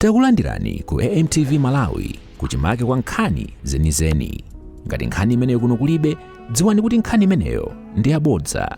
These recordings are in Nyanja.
Takulandirani ku AMTV Malawi, kuchimake kwa nkhani zenizeni. Ngati nkhani imeneyo kuno kulibe, dziwani kuti nkhani imeneyo ndi yabodza.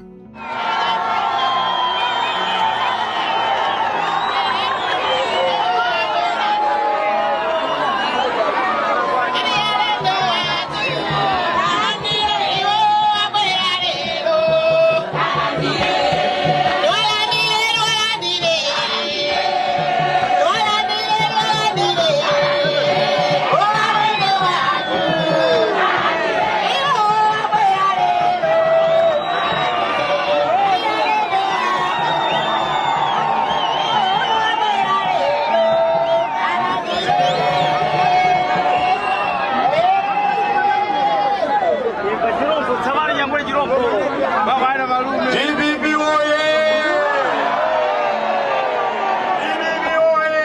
DPP oye! DPP oye!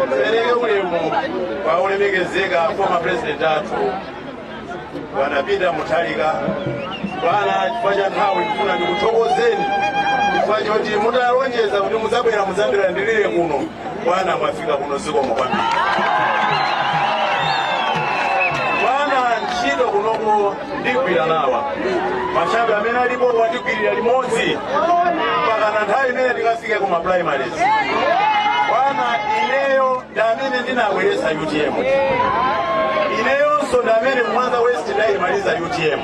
Pereke ulemu kwa olemekezeka former president athu, Bwana Peter Mutharika. Bwana, chifukwa cha nthawi, ndifuna ndikuthokozeni chifukwa choti mutalonjeza kuti mudzabwera mudzandilandirire kuno, bwana, mwafika kuno. Zikomo kwambiri, bwana. Ntchito kunoko ndigwira nawa mashadow amene alipo, watigwirira limodzi mpaka na nthawi imene tikafike kuma primaries. Bwana, ineyo ndi amene ndinabweretsa UTM, ineyonso ndi amene Mwanza West ndayimaliza UTM.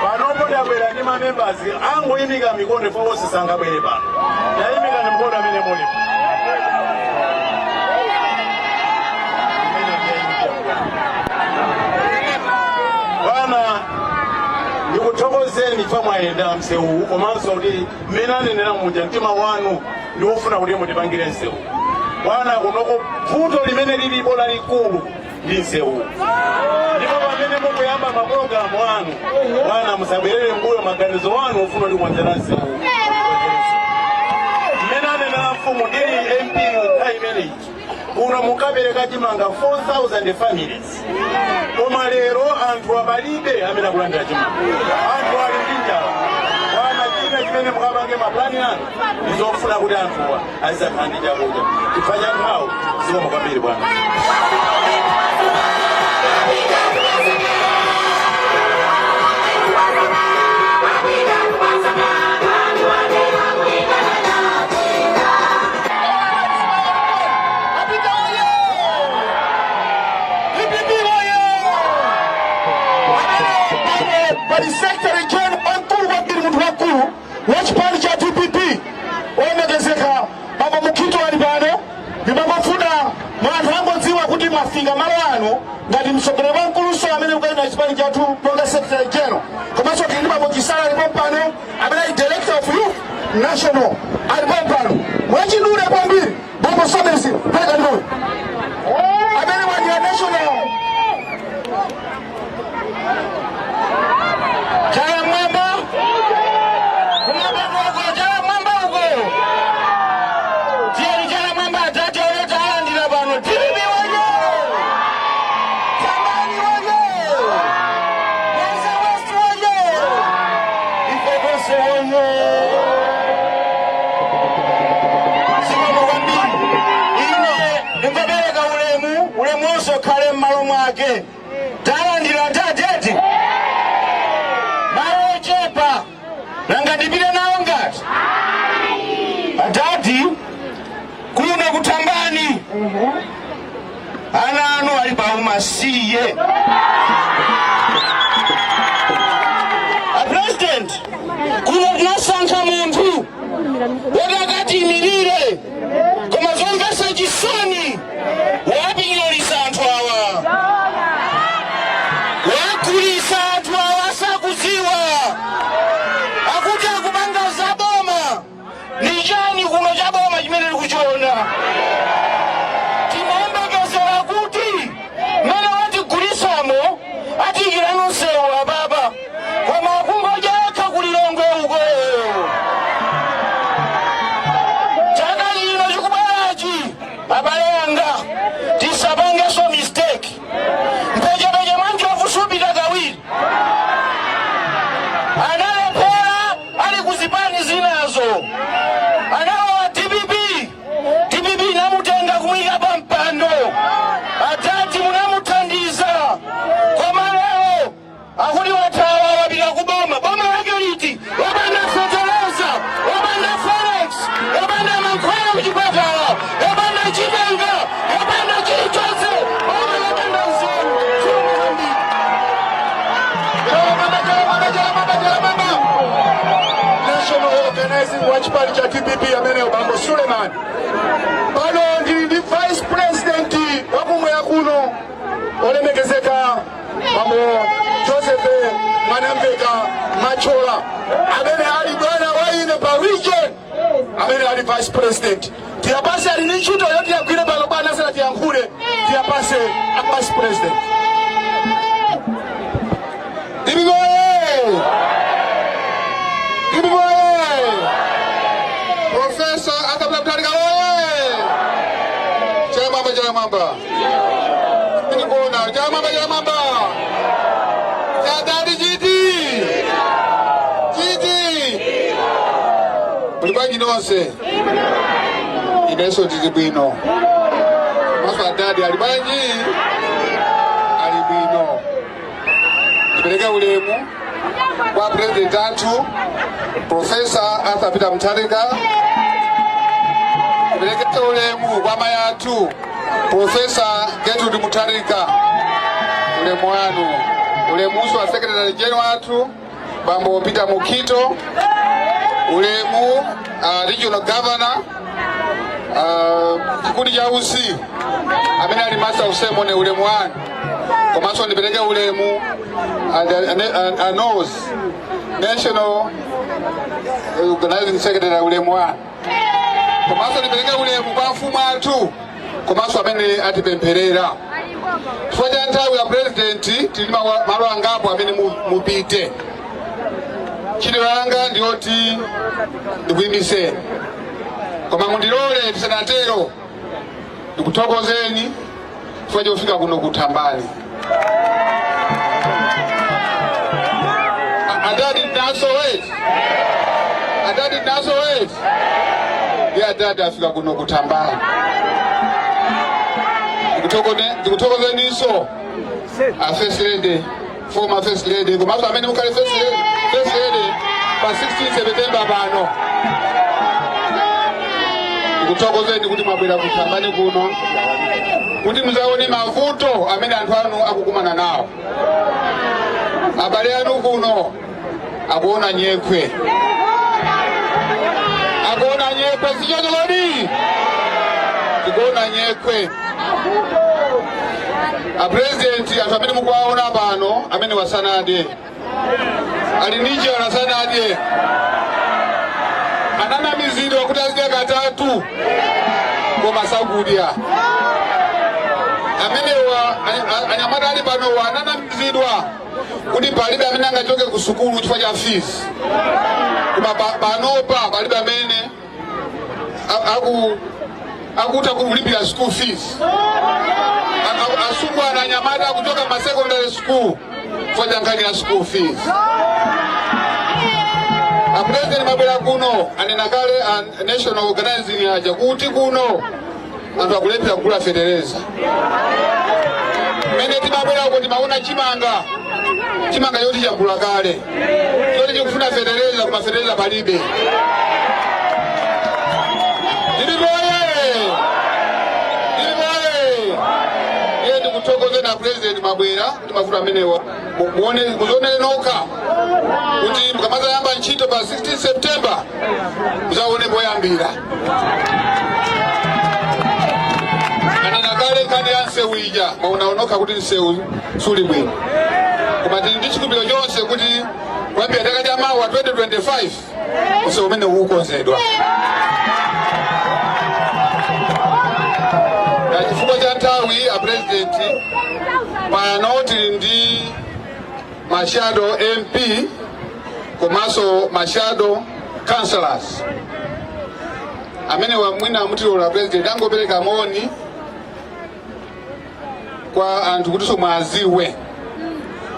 Panopo ndabwera ndi mamembers, angoyimika mikono ifo, onse sangabwere pano. Ndayimika ni mkono amene mulipo. Imene ndiye UTM. Bwana, ndikuthokozeni chifukwa mwayenda msewu, komanso kuti mmene anenera muja, mtima wanu ndi wofuna kuti mutipangire msewu. Bwana, kunoko vuto limene lilipo lalikulu ndi msewu, ndipo pamene mukuyamba mapulogalamu anu, bwana, musabwerere mbuyo. Maganizo anu ofuna kuti kukonzera msewu, mmene anenera mfumu, ndili MP nthawi imeneyi, kuno mukapereka chimanga 4000 families, koma lero anthu apalibe amene akulandira chimanga, anthu ali ndi njala. Bwana, china chimene mukapange maplani anu ndizofuna kuti anthuwa azizakhala ndi chakudya. Chifukwa cha nthawi, zikomo kwambiri, bwana. Apita oye! DPP oye! Amene pali secretary general wamkulu kwambiri, munthu wamkulu wa chipani cha DPP, olemekezeka Baba Mukhito ali pano. Ndimangofuna mwanthu angodziwa kuti mwafika malo ano ngati mtsogoleri wamkuluso amene ukayina chipani chathu monga secretary general, komanso tili ndi Bambo Chisala alipo pano, amene ali director of youth national alipo pano. Mwachidule kwambiri, Bambo Sobesi, pereka ndoi amene wandira national. Chala mwamba, kumwamba uko, chala mwamba uko, tiyeni, chala mwamba. Atati oneta alandira pano. DPP woye! Thambani woye! Mwanza West woye! Ife tonse woye! Zikomo kwambiri. Ine ndingopereka ulemu, ulemu wonse ukhale m'malo mwake. Talandira tateti malo ochepa, nanga ndipite nawo ngati adadi kuno kuthambani? Ana anu ali pa umasiye. A president, kuno tinasankha munthu woti akatiyimirire, koma zomvetsa chisoni, wapinyolisa anthu awa, wagulisa anthu awa, sakudziwa akuti akupanga zaboma. Ndi chani kuno chaboma chimene tikuchiona? Timayembekezera kuti mmene watigulisamo atiyikirano msewu apapa, koma akungodya yekha kulilongwe uko. kuchipatala, yopanda chimanga, yopanda chilichonse, boma lopanda nzeru. Zikomo kwambiri. Chalamamba, chalamamba, chalamamba, chalamamba. National organizing wa chipani cha DPP amene bambo Suleiman. Pano ndili ndi vice president wakumwera kuno, olemekezeka bambo Joseph Mwanamveka Machola, amene ali bwana wa ine pa region, amene ali vice president. Tiyapase, ali ndi ntchito yoti yagwire pano. Bwana, sera tiyankhule, tiyapase a vice president. DPP oye! DPP oye! Professor Arthur Mutharika oye! Chamamba, chamamba. Ndikuona chamamba, chamamba. Chadadi chiti. Chiti. Muli bwanji nonse? Inenso ndili bwino. Maso adadi ali bwanji? Ali bwino. Ndipereke ulemu kwa president athu, Professor Arthur Peter Mutharika. Ndipereke ulemu kwa mayi athu, Professor Gertrude Mutharika. Ulemu wanu. Ulemuso wa secretary general athu, bambo Peter Mukhito. Ulemu regional governor, chikundi cha usi amene ali master of ceremony, ulemu wanu. Komanso ndipereke ulemu anos national organizing secretary, ulemu wanu. Komanso ndipereke ulemu kwa mfumu athu komanso amene atipempherera. Chifukwa cha nthawi ya president, tili malo angapo amene mupite. Ntchito yanga ndiyoti ndikuyimiseni, koma mundilole tisanatero ndikuthokozeni chifukwa chofika kuno kuthambani. Adadi naso wait, adadi naso wait, ndi adadi afika kuno kuthambani. Ndikuthokozeninso a first lady, former first lady, komanso amene mukhale first lady pa 16 September pano. Ndikuthokozeni kuti mwabwera kuthambani kuno kuti muzaone mavuto amene anthu anu akukumana nawo. Abale anu kuno akuona nyekhwe, akuona nyekhwe, sichoncho kodi? Tikuona nyekhwe. A president, anthu amene mukuwaona pano amene wasanadye, ali ndi njala, sanadye, ananamizidwa kuti azidya katatu koma sakudya. Amenewa anyamata ali panowa ananamizidwa kuti palibe amene angachoke ku sukulu chifukwa cha fees, koma panopa palibe amene akutha kulipira school fees. Asungwana, anyamata akuchoka ma secondary school chifukwa cha nkhani ya school fees. A president, mabwera kuno, anena kale a national organizing aja kuti kuno anthu akulephera kugula fetereza. Mmene timabwera uko timaona chimanga, chimanga choti chagula kale, choti chikufuna fetereza, koma fetereza palibe. DPP oye! DPP oye! Iye ndikuthokoze na president, mabwera kuti mavuto amenewa muone, muzionere nokha kuti mukamazayamba ntchito pa 16 September muzaone poyambira. Anena kale nkhani ya msewu ija, mwaona nokha kuti msewu suli bwino, koma tili ndi chikhulupiriro chonse kuti kuyambira chaka cha mawa 2025 msewu umene ukukonzedwa. Na chifukwa cha nthawi, a president, pano tili ndi ma shadow MP komanso ma shadow councillors amene wamwina mutilola, president, angopereka moni kwa anthu kuti mwaziwe.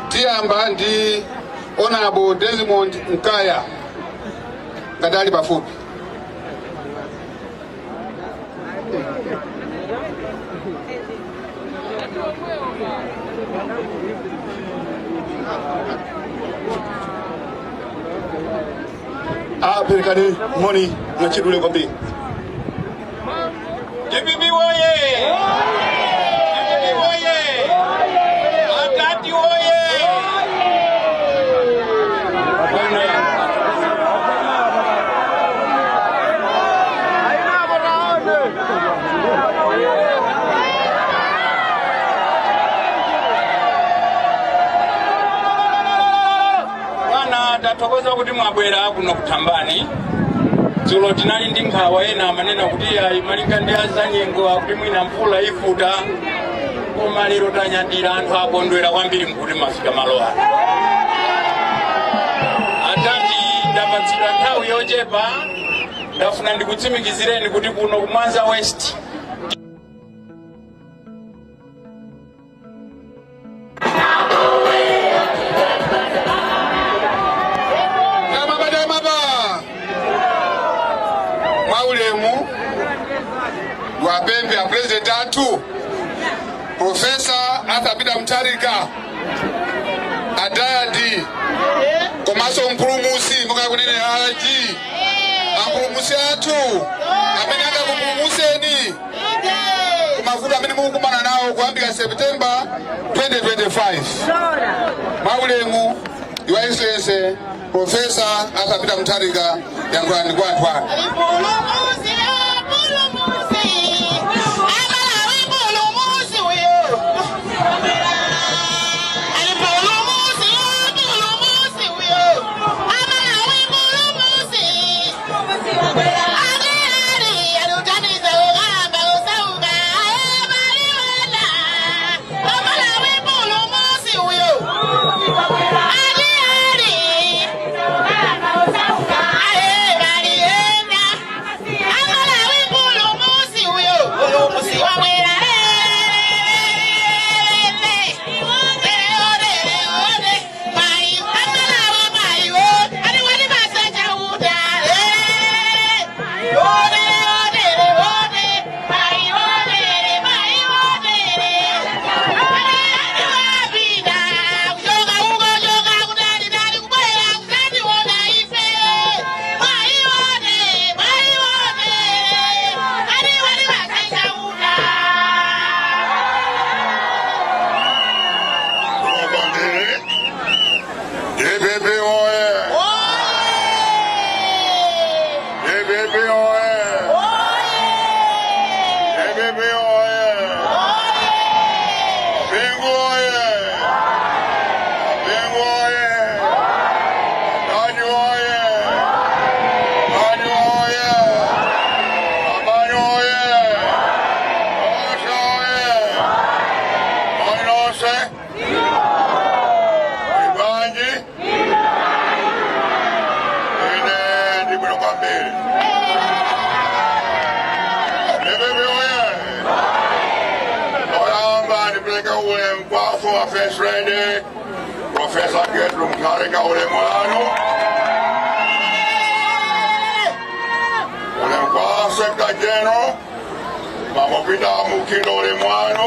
Tiyamba ndi Honorable Desmond Mkaya ngati ali pafupi. Aperekani moni mwachidule kwambiri. DPP woye! DPP woye! Atati woye! Bwana, bwana, tathokoza kuti mwabwera kuno kuthambani. Dzulo tinali ndi nkhawa, ena amanena kuti ayi, malinga ndi azanyengo akuti mwina mvula ivuta, koma lero tanyadira, anthu akondwera kwambiri nkuti mafika malo ano. Atati, ndapatsidwa nthawi yochepa, ndafuna ndikutsimikizireni kuti kuno ku Mwanza West Tamaba, tamaba. Mwaulemu wapembe a president athu, Professor Arthur Peter Mutharika, adadi komanso mpulumusi, mukakunene alaji ampulumusi athu amene angakupulumuseni kumavuto amene mukukumana nawo kuyambira September 2025. Mwaulemu, Your Excellency Professor Arthur Peter Mutharika, yankhulani kwa anthu anu. Pulumusi, pulumusi, Amalawi, pulumusi uyo. Ali pulumusi, pulumusi uyo. Amalawi, pulumusi. Ali ali alutaniza ukalamba usauka. Bali wena. Amalawi, pulumusi uyo. Ali ali. Aye, bali wena. Amalawi, pulumusi uyo. Pulumusi wabwera. Amalawi mayiwo. Ali wali masaja uda. Ode, ode, ode. Mayi ode, mayi ode. Ali ali wapita. Kuchoka uko, choka kutali tali kubwera kusationa ife. Mayi ode, mayi ode. Ali wali masaja uda. DPP oye! DPP oye! DPP oye! Bingu oye! Bingu oye! Dani oye! Dani oye! Amani oye! Oshe oye! Moni nonse! Ibanji! Ine ndibwino kwambiri. DPP oye! Oyamba ndipeleka ulemu kwa former First Lady Professor Gertrude Mutharika, ulemu wanu. Ulemu kwa Secretary General Mama Peter Mukhito, ulemu wanu.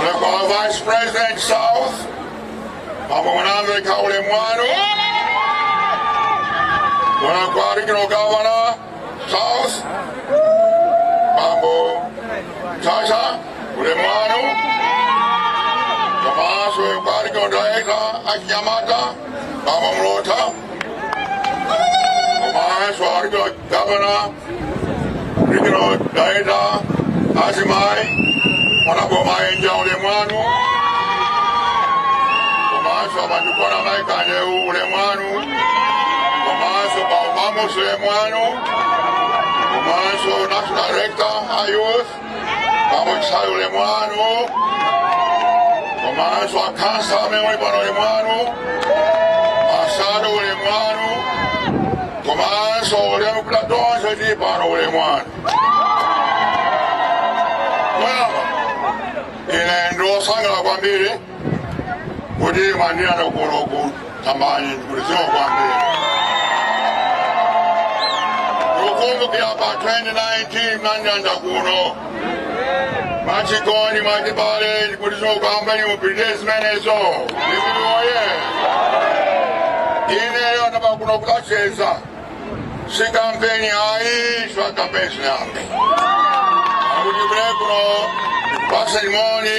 Ulemu kwa Vice President South Mama Mwanamvekha, ulemu wanu. Ulemu kwa Regional Governor South Bambo Chacha, ulemu wanu. Komanso kwa Regional Director Achinyamata Bambo Mlota. Komanso Regional Governor, Regional Director Azimayi Honorable Maenja, ulemu wanu. Komanso abandikona Maikandeu, ulemu wanu. Komanso Baumamos, ulemu wanu. Komanso National Director a Youth Bambo Chisale, ulemu wanu. Komanso akhansa amene muli pano, ulemu wanu. Asado, ulemu wanu. Komanso ulemu kula tonse tili pano, ulemu wanu. Koyamba, ine ndiwosangalala kwambiri kuti mwandiyana kuno ku Thambani, ndikuliziwa kwambiri. Ndikukumbukira pa 2019 mnandiyanda kuno mwachikondi, mwachibale, ndikuliziwa kwambiri. Mupitire zimenezo. Ndikuti oye! Ineyo ndaba kuno kukacheza. Si kampeni ayi, chifukwa kampeni sinayambe. Akuti bwere kuno ndikupatse moni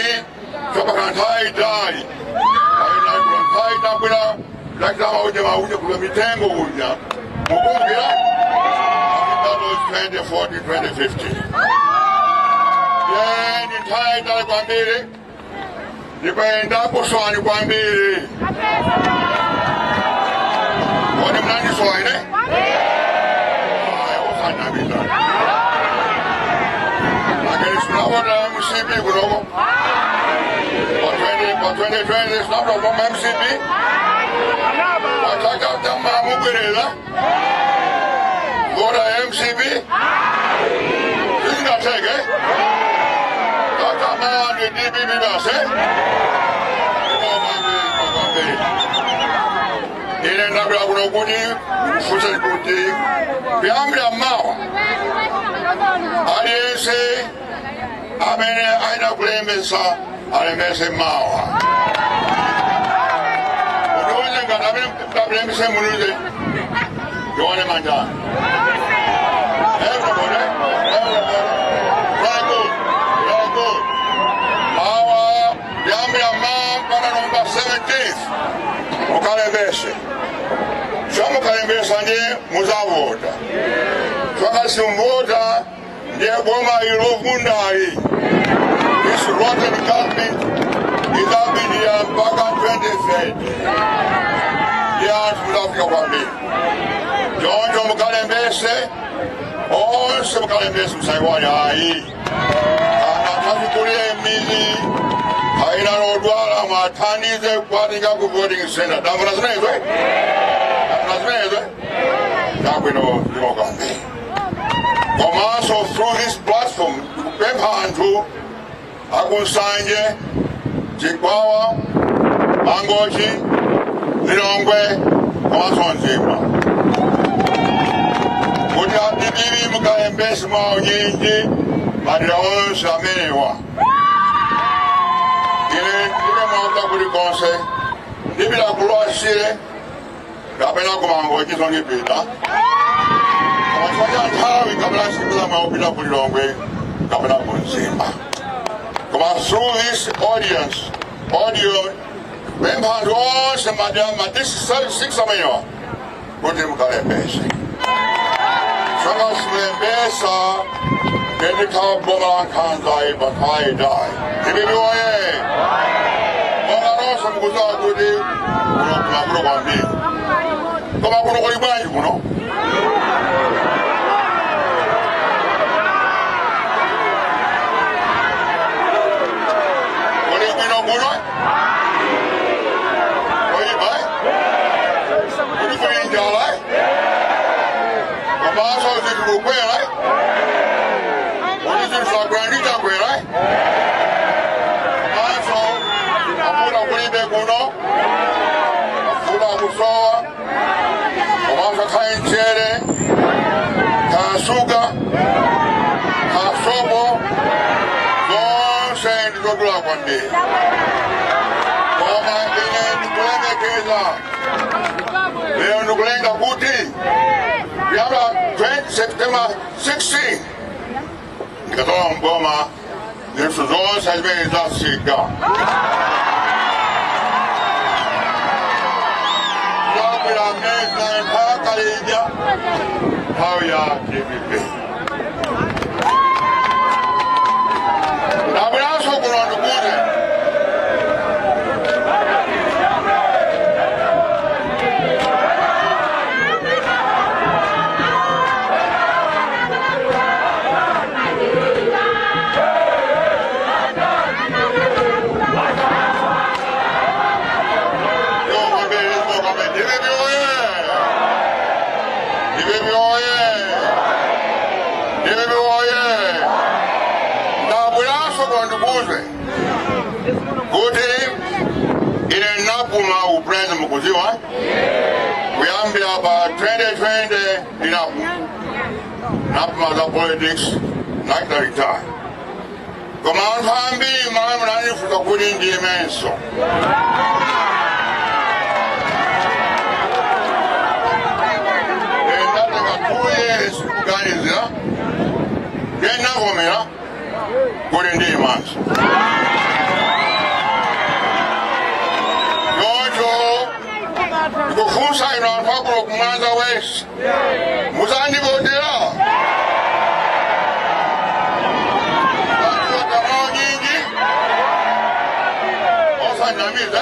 chopaka nthawi itali. Nthawi itabwera lakila mauje mauje kula mitengo kuja. Mukumbukira? That was 2014, 2015. Ye nthawi itali kwambiri. Ndipenda kuswani kwambiri. Kodi mnandisowa ine? Ayi, osanamiza. Lakini sinavota MCP kunoko. Pa 20 pa 2020 sinavota koma MCP. Pachaka tama mubwerera. Vota MCP. Singateke. Tata ndi DPP basi. Kwambiri. Ine ndabwera kuno kuti ndikufunse kuti kuyambira mawa aliyense amene aina kulembesa alembese mawa. Mutuuze ngati amene mudalembese, mutuuze tione manjani. Everybody, everybody. Very good, very good. Mawa, kuyambira mawa mpaka November 17th mukalembese. Chomukalembesa ndiye muzavota. Chwakasimvota ndiye boma ilovundali. This rotten government izapindira mpaka 2030. Ndiye anthu muzafika kwambiri. Choncho mukalembese, onse mukalembese, musaiwale ayi. Kana tafikulire mizi aina lodwala mwathandize kuwatenga ku voting center. Damvuna zimenezo, eh? Damvuna zimenezo, eh? Chabwino, ndimokambe. Komanso through this platform ndikupempha anthu akuNsanje, Chikwawa, Mangochi, Lilongwe komanso Mzimba kuti a DPP mukalembese mwaunyinji madera onse amenewa. Ine ndilibe mwauta kulikonse, ndipita kulwasire kapena kuMangochi zondipita, koma chifukwa cha nthawi kapena sipita mwaupita ku Lilongwe kapena ku Mzimba. Koma through this audience audio pempha anthu onse madera ma district 6 amenewa kuti mukalembese. Sanga simulembesa ndikhala boma la nkhanza ipa nthawi itayi. DPP oye! Monga nonse mukudziwa kuti kuno kumavuto kwambiri, koma kuno kuli bwanji kuno? Kuli bwino kuno? Koyipa? Kuti kuli njala komanso zinthu kukwera, kuti zinthu zakwera ndi chakwera, komanso mafuta kulibe kuno, mafuta akusowa, komanso kaya mchere, kaya suga, kaya sopo, zonse ndizodula kwambiri. Koma ine ndikulemekeza lero, ndikulenga kuti kuyamba 20 September 16 ndikatola mboma, zinthu zonse zimene zasika zakwera meza nthakalija nthawi ya DPP. Ndabweranso kuno ndikuti DPP oye! DPP oye! DPP oye! Ndabweranso kuno ndikuze kuti ine napuma upresident, mukuziwa, kuyambira pa 2020 ndinapuma, napuma za politics, nachita retire. Koma anthu ambiri malamu munandifunsa kuti ndiyimenso. Ndatenga 2 Ndiye sikuganizira, ndiye navomera kuti ndiyimanso. Choncho ndikufunsa inu anthu akuno ku Mwanza West, muzandivotera? Muzandivotera nyingi osandamiza?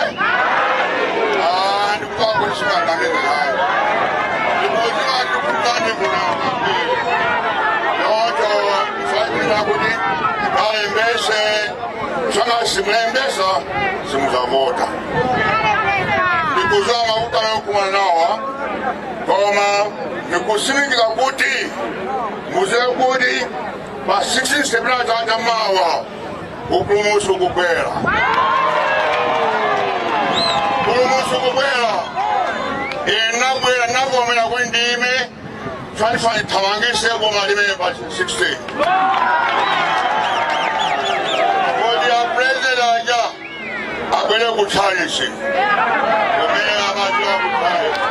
Ah, ndikudziwa kuti simungandamize hayi, ndikudziwa ndikutandivuna. Choncho msaipita kuti kalembese sanga simulembesa simuzavota. Ndikudziwa mavuto amene mukumana nawo, koma ndikusimikiza kuti muziwe kuti pa 16 September chaka mawa upulumutsi ukubwera, upulumutsi ukubwera. Ine nabwera, navomera kuti ndime 25 thamangise boma limene pa 16 kuti a president aja abwere ku tchalitchi kumene amadziwa ku tchalitchi.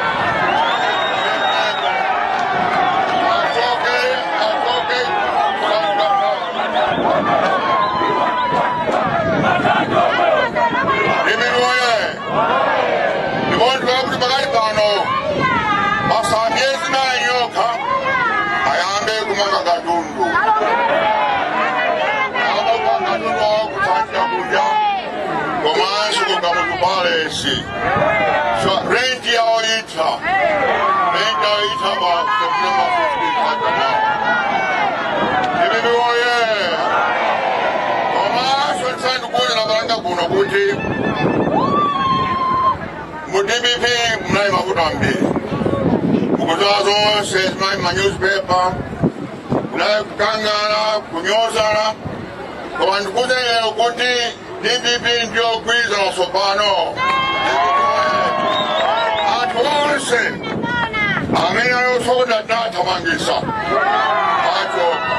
Achoke, achoke. Imi woye! Ndikuoneka kuti pakali pano pasala miyezi 9 yokha ayambe kumanga katundu, amapanga katundu awo kutsanjira kunja komanso ku Kamuzu Palace. So rent yawo itha, rent yawo itha pa September 15 chaka. Imi woye! Komanso ndikuuza nabalanga kuno kuti mu DPP munali mavuto ambiri. Mukudziwa zonse zimali ma newspaper, munali kukangana, kunyozana, koma ndikuuza lero kuti DPP ndiyo gwirizana tsopano. Anthu onse amene aliosokonda tinathamangisa, achoka,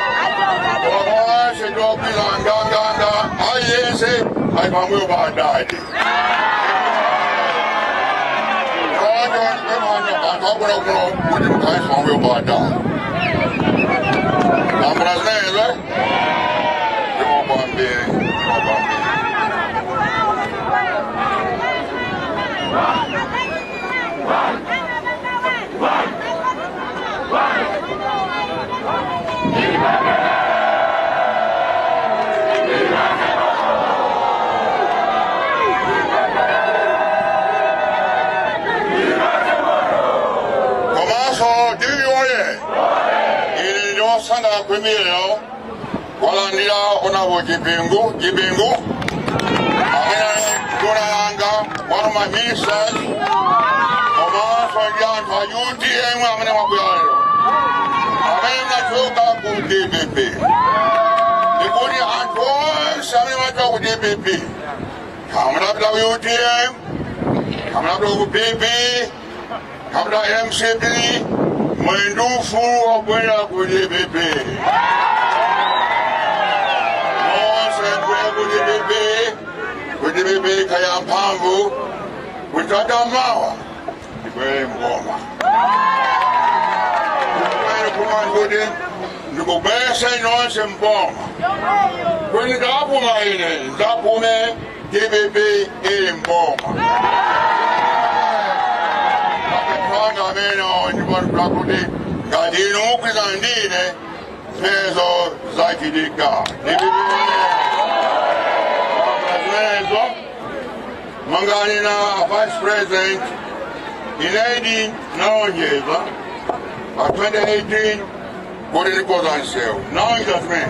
koma onse ndiogwirizana nganganga, aliyense ali pambuyo pa adadi. Anthu akuna kuno kuti mukhale pambuyo pa adadi. Ambula zimenezo ndimokwambiri, ndimokwambiri. Komanso DPP woye! Ine ndiosangalala kwambiri lero walandira Honourable Chipingu. Chipingu amene ali nduna yanga, one of my ministers, komanso ndi anthu a UTM amene mwabwera lero amene mnachoka ku DPP. Ndikuti anthu onse amene mwachoka ku DPP, kamunapita ku UTM, kamunapita ku PP, kamunapita MCP, muli ndi ufulu wobwerera ku DPP. Nonse mbwere ku DPP, ku DPP kaya mphamvu kuti chaka mawa ndibwere mboma. Kubwere kumani kuti ndikubweresa nonse mboma, kuti ndikapuma ine ndikapume DPP ili mboma. Mapemphero amene ndipatula kuti ngati inu mugwirizana ndi ine, zimenezo zachitika. DPP zimenezo manganena vice president, inedi nalonjeza pa 2018 kuti ndikonza nsewu, nalonjeza zimene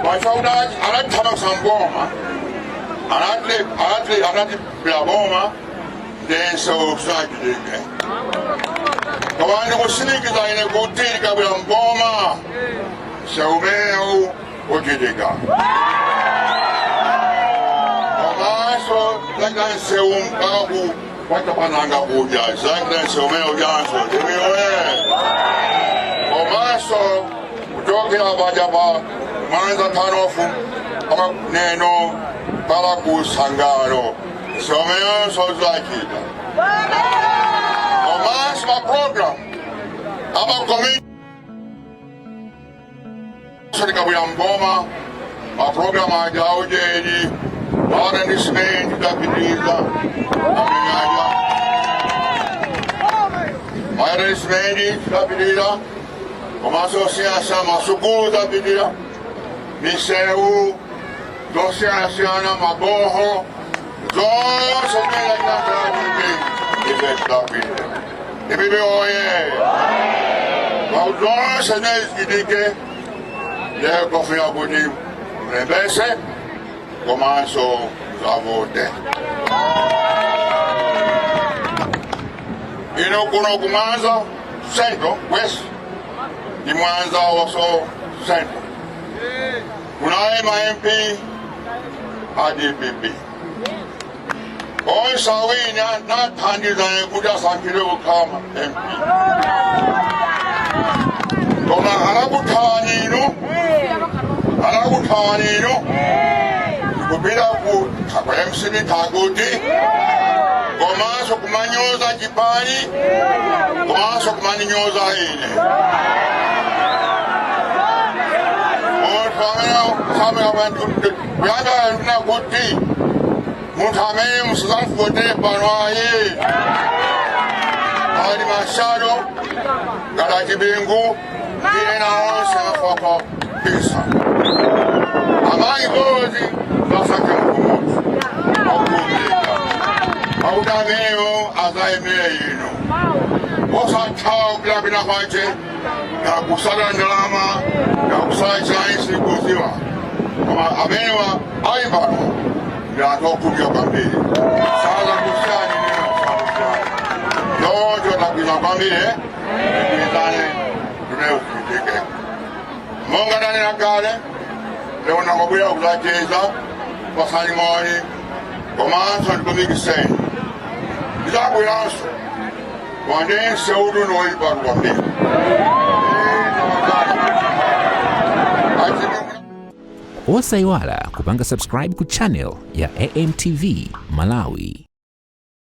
pachakuti anathamangisa mboma, anati bila boma ndi nsewu sachitike. Koma ndikusimikiza ine kuti ndikabwera mboma, nsewu umenewu uchitika, komanso zachita nsewu mpaka ku kwachapananga kuja, zachita nsewu umene ujanso ndiwiwe, komanso kuchokera paja pa Mwanza turn-off mpaka Neno mpaka ku Sangalo, nsewu umenenso zachita, komanso ma program ama community. Tikabwera mboma, mapulogalamu aja aujeni water ndi cement tapitiriza, amene aja water ndi cement tapitiriza, komanso osiyanasiyana, masukulu tapitira, misewu zosiyanasiyana, maboho, zonse zimene tinazati ife tidapitira. DPP oye! Zonse zimene zichitike lero, kofuna kuti mulembese komanso muzavote. Ino kuno kumwanza Central West ndi Mwanza also Central kunaye ma MP a DPP onse awiri nathandizane kuti asankhidwe kukhala ma MP, koma anakuthawani inu, anakuthawani inu kupita ku MCP kakuti komanso kumanyoza chipani komanso kumaninyoza ine. Munthu amene samira kuyamba ndina kuti munthu amene musazamvotere pano ayi ali mashado ngati achibingu ndi ena onse afaka pisa amayi kozi zasankhe munthu mmodzi wakukhulupirika, pakuti ameneyo azayimire inu, osathawa kupita kwina kwache kakusala ndalama kakusala chani sikuziwa, koma amenewa ali pano ndi anthu okhulupirika kwambiri, saza kusiyani nino, sakusiyani choncho tagwirizana kwambiri, tigwirizane tuneuchitike monga ndanena kale. Lero ndangobwera kuzacheza pasalimoni komanso ndikumikiseni, ndizabweranso koma ndi nseutu noyipa kwambiri. Osayiwala kupanga subscribe ku channel ya AMTV Malawi.